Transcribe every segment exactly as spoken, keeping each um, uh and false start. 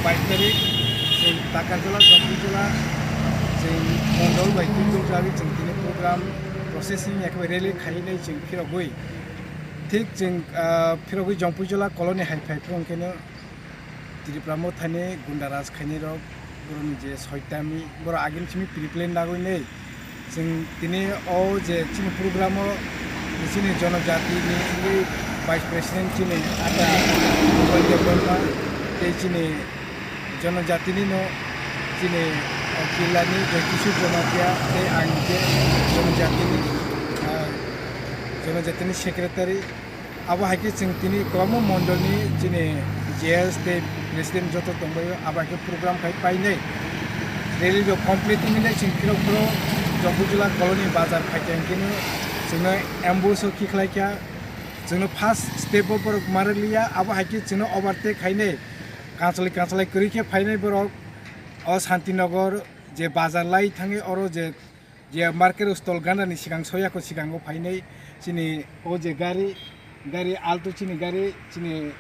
Bais tarik chwng Takarjala, Jampuijala, chwng mondol bai twijak jagwi chwng tini program processing ekbai rally khainai chwng phirogwi. Thik chwng, ah, phirogwi Jampuijala colony hai phai phuru hwnkhe no Tripura mothani gunda raj khainai rok, borokni je soitami, borok agini simi pre-plan lagwi nei. Chwng tini o je chini program o chini jonojati ni wngwi vice president chini ata Gopal Debbarma tei chini jonojati ni no chini jilla ni Joykisu Jamatia tei ang je jonojati ni, ah, jonojati ni secretary. Abo hai khe chwng tini kwbangma mondol ni chini G S tei president joto tongbaio, abo hai khe program khai painai. Rally rok complete wngwi nai chwng phirok phiro Jampuijala colony bazar phaikha hwnkhe no chwngno ambush o khiklai kha. Chwngno first step o borok ma rwkliya, abo hai khe chwngno overtake khainai. Kansalai kansalai kwrwi khe phainai borok o Santinagar je bazar lai thangwi oro je je market stall gana ni sikang soyako sikango phainai chini o je gari, gari Alto chini gari, chini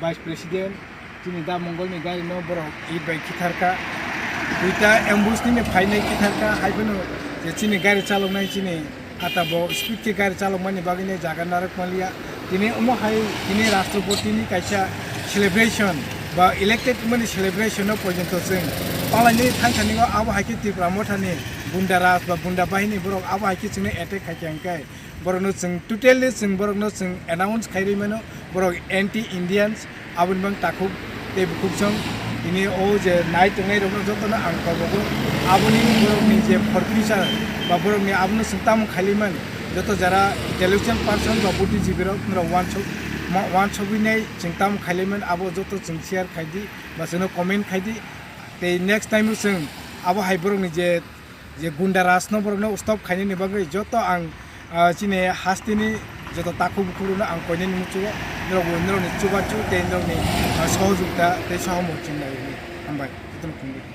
vice president, chini da Mongol ni gari no borok hit bai khitharka. Duita ambush ni phainai khitharka, hai phano je chini gari chaloknai chini ata bo speed khe gari chalokmani bagwi ne jaga narwk manliya. Tini omo hai tini Rashtrapati ni kaisa celebration ba elected mani celebration no porjonto chwng palaini thansa ningo abo hai khe Tripura mothani gunda raj ba gunda bahini borok abo hai khe chwngno attack khai khe hwnkhe borokno chwng totally chwng borokno chwng announce khai rwi mano borok anti Indians. Aboni bang takhuk tei bukhuk song tini o je nai tongnai rokno jotono ang kobogo. Aboni borokni je for future ba borokni abono chwng tamo khailiman joto jara intellectual person ba buddhijibi rok norok wansuk ma-, wansugwi nai chwng tamo khailiman abo joto chwng share khaidi ba chwngno comment khaidi. Tei next time o chwng abo hai borokni je je gunda raj no borok no stop khainani bagwi joto ang, ah, chini hasteni joto takhuk bukhuk rok no ang koinani muchugo norok bo norok ni chubachu tei norok ni, ah, sohojogita tei sohomorjong nai hwnwi hambai joto no phungdi.